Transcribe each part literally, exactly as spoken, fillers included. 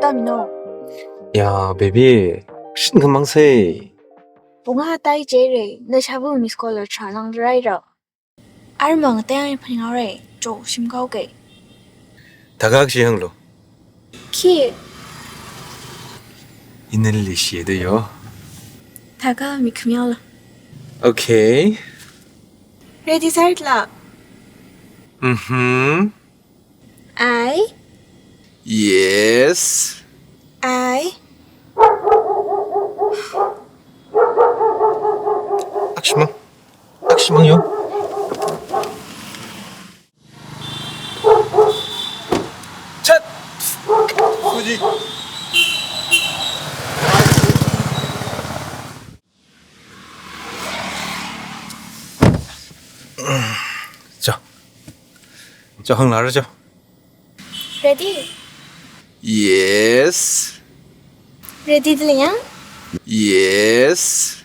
Tamino. Ya, baby, shit ngamang sei. Pung akha tai jire, nashāva miss call la tharālang raira. Armang tayang phaning haore, cho shim kaoke. Thakak shi hānglu. Khi. Ina nali shida yo. Thakak mi kham yaola. Okay. Ready sāhaira? Mm-hmm. I. Yes. I. Akshimang. Akshimang yo. Chat. Fuji. Cho. Cho hānglu cho. Ready? Yes. Ready da lei yang? Yes.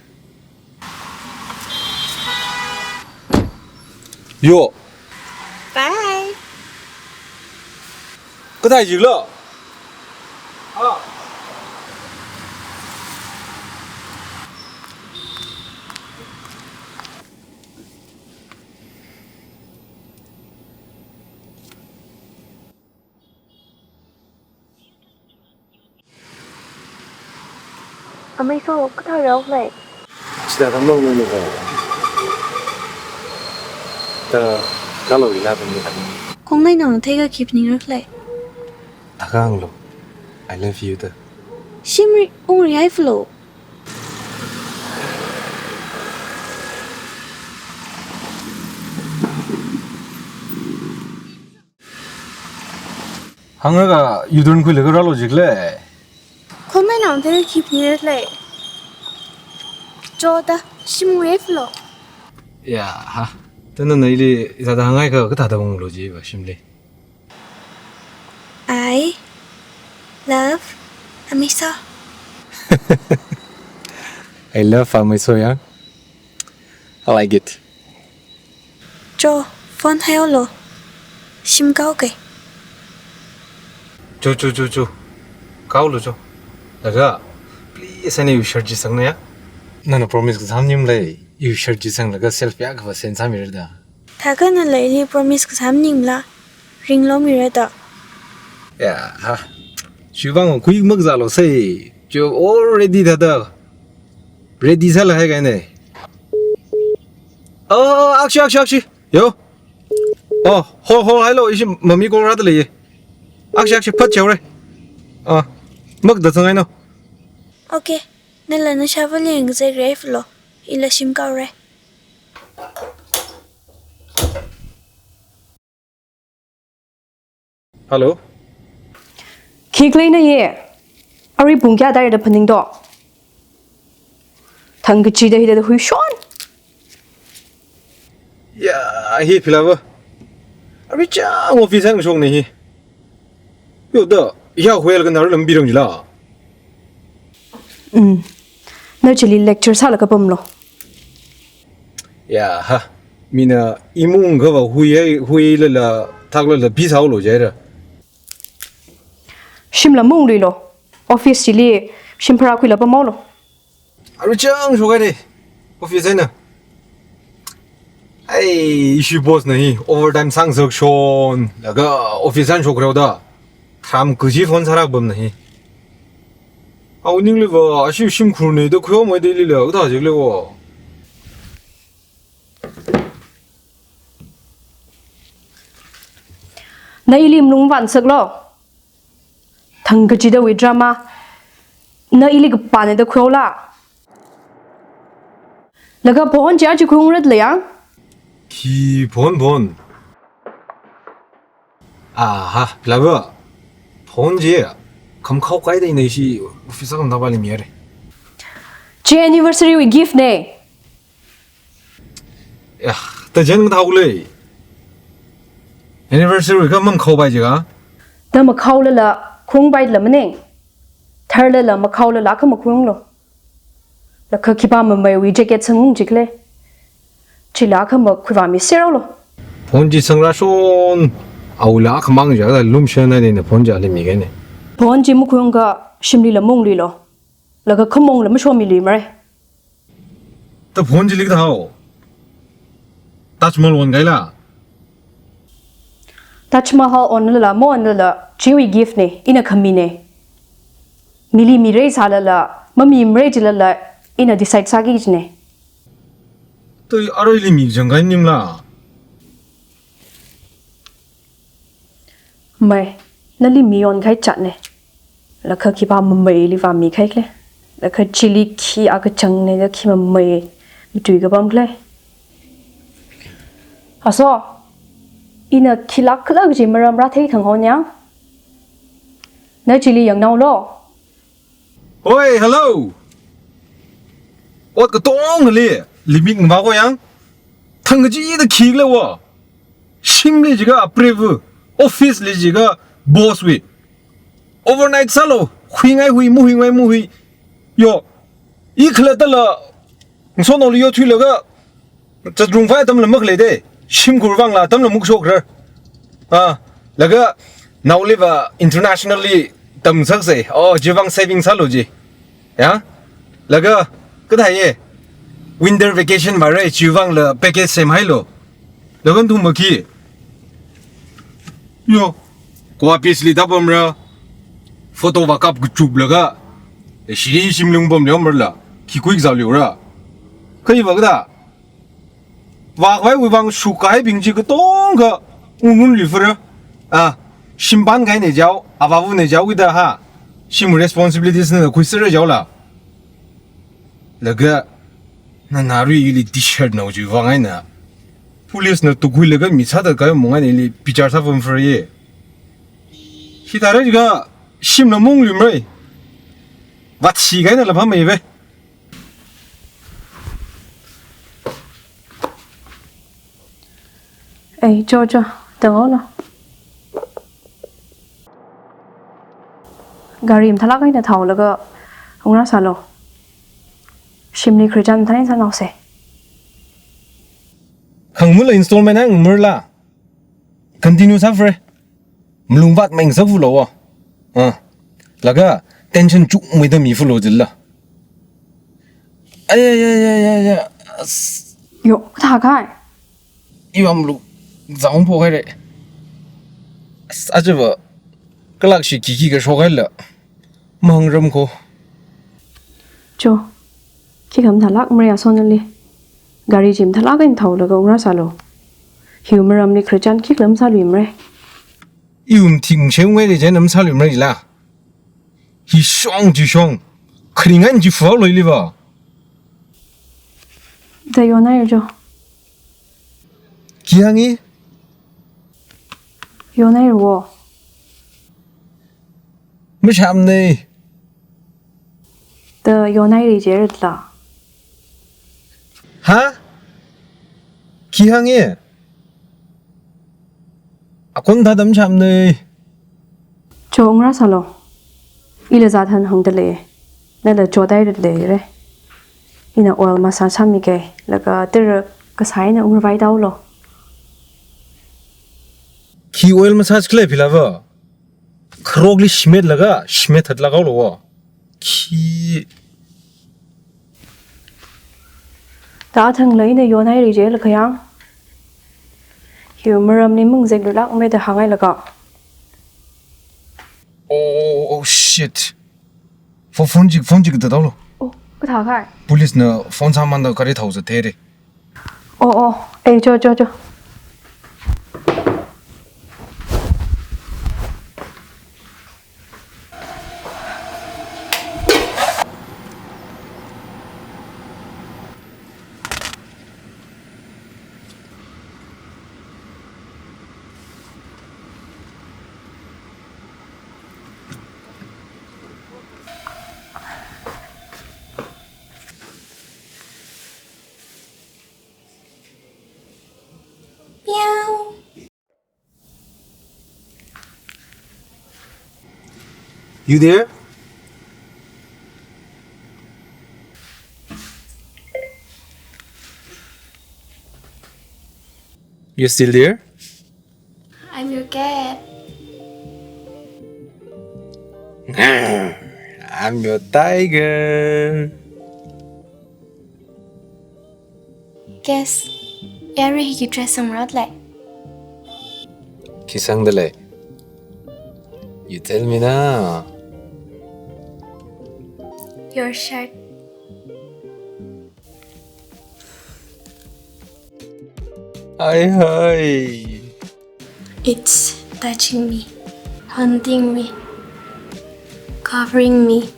Yo. Bye. Kathā jiklo? Ah. Amei so, kathā rao lei? Sida tamlo nunu ka. Ta kalo ila tamlo. Khongnai nao theikha khi phaning rak lei? Thakak hānglu. I love you da. Shimri ungri ai flo. Hāngra ka U-turn khuilaga rālo jikle. Khongnai nao theikha khi phaning rak lei? Cho da, shim wave lo. Ya, ha. Tana nali ithāda hāngngai ka, kathāda unglo jiva shimli. I love Amei so. I love Amei so yang. I like it. Cho, phone haiolo. Shim kaoke. Cho, cho, cho, cho. Kaolo cho. Laga, please, ani u share jisangna ya. Nana promise kasā maning lei, u share jisanglaga selfie akha va send sāmira da. Thakak nala ili promise kasā maningla, ringlo mira da. Ya, ha. Shivang kui makzālo sei. Cho already thāda. Ready sālahai kahaina. Oh, akshi, akshi, akshi. Yo. Oh, hold, hold, hailo, ishi mummy call rāda leiya. Akshi, akshi, phat chaore. Ah, makda zangai no. Okay, nala nashāvali ngazek rei flo. Ila shim kaore. Hello. Khikhala ina ye. Arui pung kayā tārada phaningdo. Thangkachida hithāda huishon. Ya, hi philava. Arui chang office hāngshokna hi. Yo da, ya huel ka nar lam birang jila. Mm. Na chili lecture sālaga pamlo. Ya, ha. Mina imung kava hui, huilala, thaklala, bi sāolo jaira. Shimla mung luilo. Office chili, shim phara khuila pamolo. Arui chang shokaire. Office eina. Ai, ishi boss na hi, overtime sāngasak shon, laga office eina shokrao da. Tharam kaji phone sārak pamna hi. Au ningliva, ashi shimkhur ne da khuihaomaida ilila, kathā jikle wo. Na ili malung vāngasaklo. Thangkachida withdraw ma. Na ili kapāna da khuihaola. Laga phone chi aja khuiungra da lei yang. Khi phone phone. Aha, philava. Phone chi khamakhao kahaida ina ishi office akhamda pāli miyare. Chi anniversary wui gift ne. Ya, ta jen thao lei. Anniversary kha mamakhaopai jiakha. Ta makhaolala khuiungpaila maning. Tharlala makhaolala kha makhuiunglo. Laga khipā mameiwui jacket sangung jikle. Chila kha makhuivāmi serolo. Phone chi sangrā shon. Aula khamang jiakha lumshan eina phone chi ali mikahaina. Phone chi makhuiungakha shimlila maungluilo. Laga khamongla mashomiluimara. Ta phone chili kathāo? Taj Mahal onkahaila? Taj Mahal onlala maonlala, chiwui gift na, ina khamina. Mili mira sālala, mamimara jilala, ina decide sāki kajina. Tui aruili mikachang kahai maningla? Mei, nali mi onkahai chatna. Laga khipā mameili vāmikahai khala. Laga chili khi akachangna da khi mamei matui kapam khala. Aso, ina khi lākkhala kaji maram rāthei thang haowa. Na chili yangnaolo. Oi, hello. Ot katongali limit ngavā ko yang. Thang kachida khikhala wa. Shimli jiakha aprevu, officeli jiakha bosswui. Overnight sālo, huingai hui, mahuingai mahui. Yo, i khalattala, ngasotnaoli yothuilaga, chatrung vai atamla makhalei da, shimkhur vangla atamla makashokra. Ah, laga naoliva internationally tamngasaksa, oh, chiwuivang saving sālo ji. Ya? Laga, kathāya, winter vacation vāra, chiwuivangla package semhailo. Laga nathum makhi. Yo, Goa beachli tāpamra, photo vākap kachuplaga, shiri shimli ungpamli omarla, khi khuikazā leira. Kha iva kathā, vākhavaiwui vang shukkahaibing chi katongkha ungun lifura. Ah, shimpan kahaina jao, avāvana jao kida ha. Shim responsibilitiesna khuisera jaola. Laga, na naruili T-shirt nao chiwui vang eina. Policena tukhuilaga mi sāda kahai mung eina ili bichar sāpamfura ye. Hithāra jiakha shimla maungluimara. Vātsi kahainala phāmeiva. Ei, cho, cho, tanghaolo. Gari mathālāk eina thaolaga ungrāsālo. Shimli khararchan mathālāk eina sānaosa. Khangmula installment hāngmarla. Continue sāfura. Malungvāt maingasakfalo wa. Ah. Laga tension chukmeida mifalo jila. Ay, ay, ay, ay, ay, ay. As- Yo, kathākahai? Iwui malu zangphokhai re. As- aja va. Kalakshi khikhi kashokhaila. Mahāngram ko. Cho, khikha mathālākmara aso nali. Gari chi mathālāk eina thaolaga ungrāsālo. Hiwui maramli khararchan khikha masāluimara. Iwui mathing sheng ngai de jen masāluimara jila. Hi shong chi shong. Kharingan chi falo iliva. Da yonhaira cho. Khi hāngi? Yonhaira wo. Mashamna. Da yonhaira jihaira la. Ha? Khi hāngi? Akon thāda mashamna. Cho ungrāsālo. Ila zat han hāngda lei. Nala chohaira leira. Ina oil massage sāmika. Laga tara kasā eina ungrāvai tāhaolo. Khi oil massage khala philava. Kharokli shimetlaga, shimet thatlāk haolo wa. Khi. Da athangla ina yonhaira jila kha yang. Hiwui maramli mung zek lulāk mada hānghailaga. Oh, oh, oh, shit. Pho- phone chi, phone chi kathāda tāhaolo. Oh, kathākahai? Policena phone sāmanda gari thaosa theira. Oh, oh, ei, cho, cho, cho. You there? You still there? I'm your cat. I'm your tiger. Guess, area hi ki dress sangrālei? Khi sangdalei? You tell me na. Your shirt. Ai hai. It's touching me, haunting me, covering me.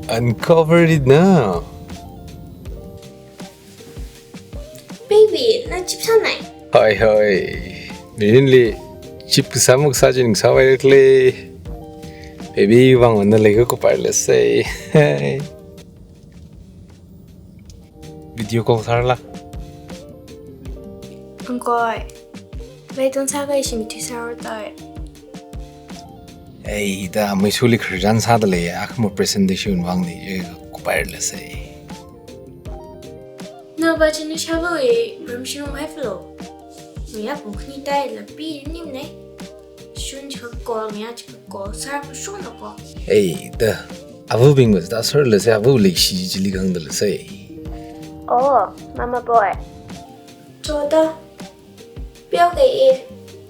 Uncover it now. Baby, na chip sānai? Hai hai. Mirinli chip sāmuk sāchin sāvai kle. Baby, vang wana lei ko kupar le sei. Video call sārala? Angkoi. Vai tun sāka ishi meeting sāra tai. Ei, da, Mysore li kharjan sādalei, akhama presentation vangli, eh, kupar le sei. Na ba chini shava e, permission haiflo. Miya pung khani tai la pi nim ne. Shun chikha call, miya chikha call, sāra shun la call. Ei, da, avabing ba da sir le sei, ava leishi chili kangda le sei. Oh, mama boy. Choda. Pyo ke e,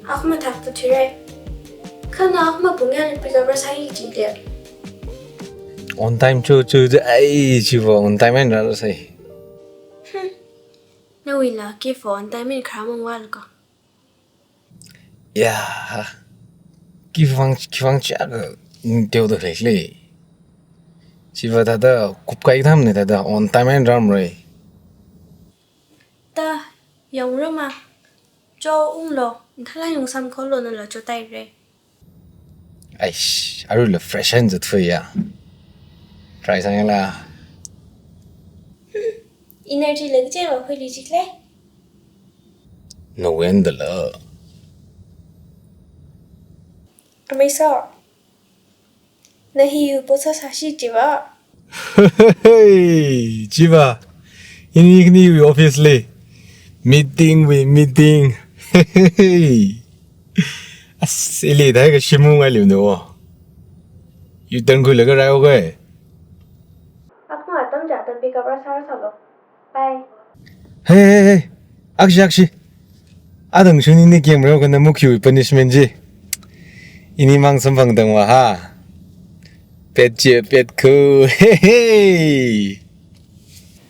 akhama thak tu chire. Khana akhama pung ya le pick up sāi chile. On time cho cho cho, ai, chiva on time eina rāra sei. Hmm. Nawuila khi phone on time eina kharamang wal ko. Ya, khi vang, khi vang chiakha, mm, teoda lei le. Chiva thāda, kupkai tham ne thāda, on time eina rāmre. Ta, yangra ma. Cho unglo, thala yung sam kholo nala cho tai re. Aish, arui la fresh and zat fui ya. Try sāngla. Energy lagi che wa khui li chikle. No end la. Amei so. Na hi u posa sashi chiva. Hey, chiva. Ini kini u office le. Meeting we meeting. Hey. As, ili dai ka shimu ngai liu no. U tan khuilaga rai o kai. Akhama atam ja tan pick up ra sāra sālo. Bye. Hey, hey, hey. Akshi, akshi. Adang shuni ni game reo kana mukyu punishment ji. Ini mang samphang dang wa ha. Pet je, pet ku. Hey, hey.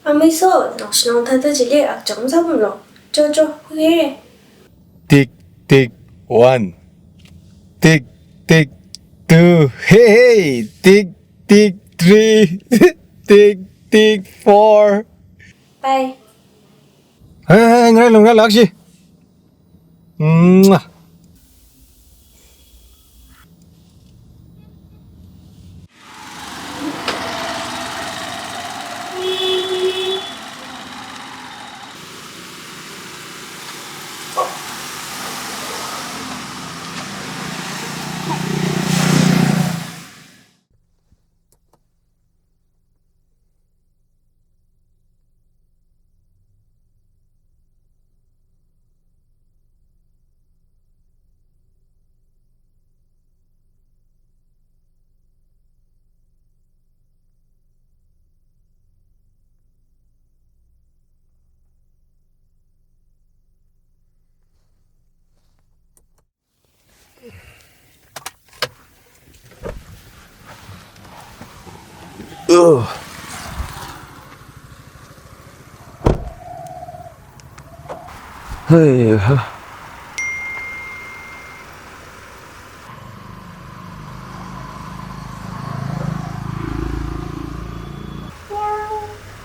Amei so, nok shnong thāda chile ak cham sa bum lo. Cho, cho, hui. Tick, tick, one. Tick, tick, two. Hey, hey. Tick, tick, three. Tick, tick, four. Bye. Hey, hey, ngai lo, ngai lo, akshi. Mwah. Ugh. Hey, huh.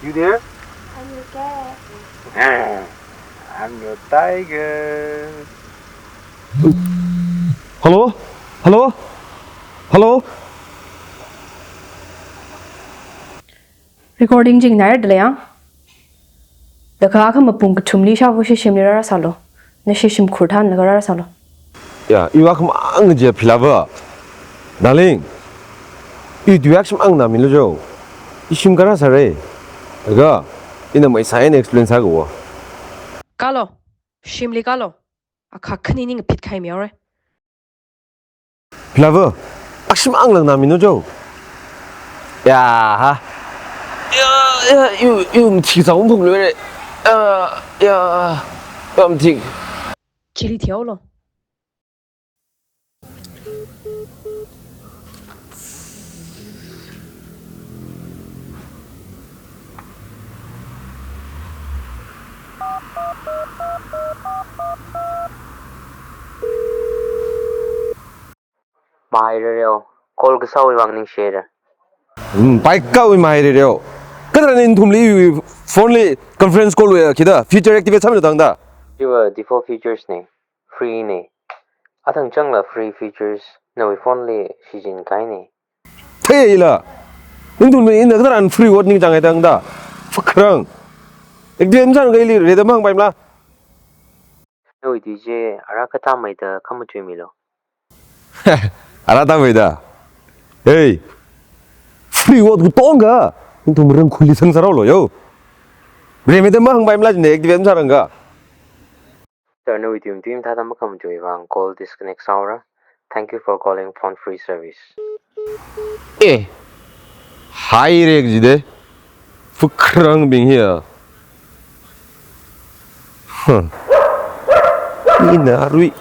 You there? I'm your cat. I'm your tiger. Hello? Hello? Hello? Recording jing nai da lei yang. Laga akhama pung kathumli shavu shishimli rāra sālo. Nashi shimkhur than laga rāra sālo. Ya, iwui akhama ang je philava. Darling. I tu yak shim ang na mi lo jo. I shim kara sāre. Laga, ina mai sa ina explain sāga wa. Kalo. Shimli kalo. Akha khani ning phit khai mi ore. Philava, Ashimang lang na minu jo. Ya, ha. Ya, ya, yu, yu mthik zang phung lure. Ya, ya, ya mthik. Chili thiau lo. Mahairereo, call kasāwui vang ningshire. Hmm, paikawui mahairereo. Kathāda nathumli phone li conference call wui kida feature activate sāmida tangda. Chiva default features ne, free ne. Athang changla free features nawui phone li shichin kahaine. Thei ila. Nathumli ina kathāda free word ningchāngai tangda. Fakhrang. Activate sāngai li reda mang paimla. Nawui D J ara katamai da khamachui milo. Ara tamai da. Hey. Free word ku tongga. Nathum rang khuli sang sarau lo yo. Remeda mahang paimla jine activate sāranga. Sir, nawui team team thāda makhamachui vang call disconnect sāura. Thank you for calling phone free service. Eh. Haire jide. Fakhrang bing hiya. Huh. Ina rui.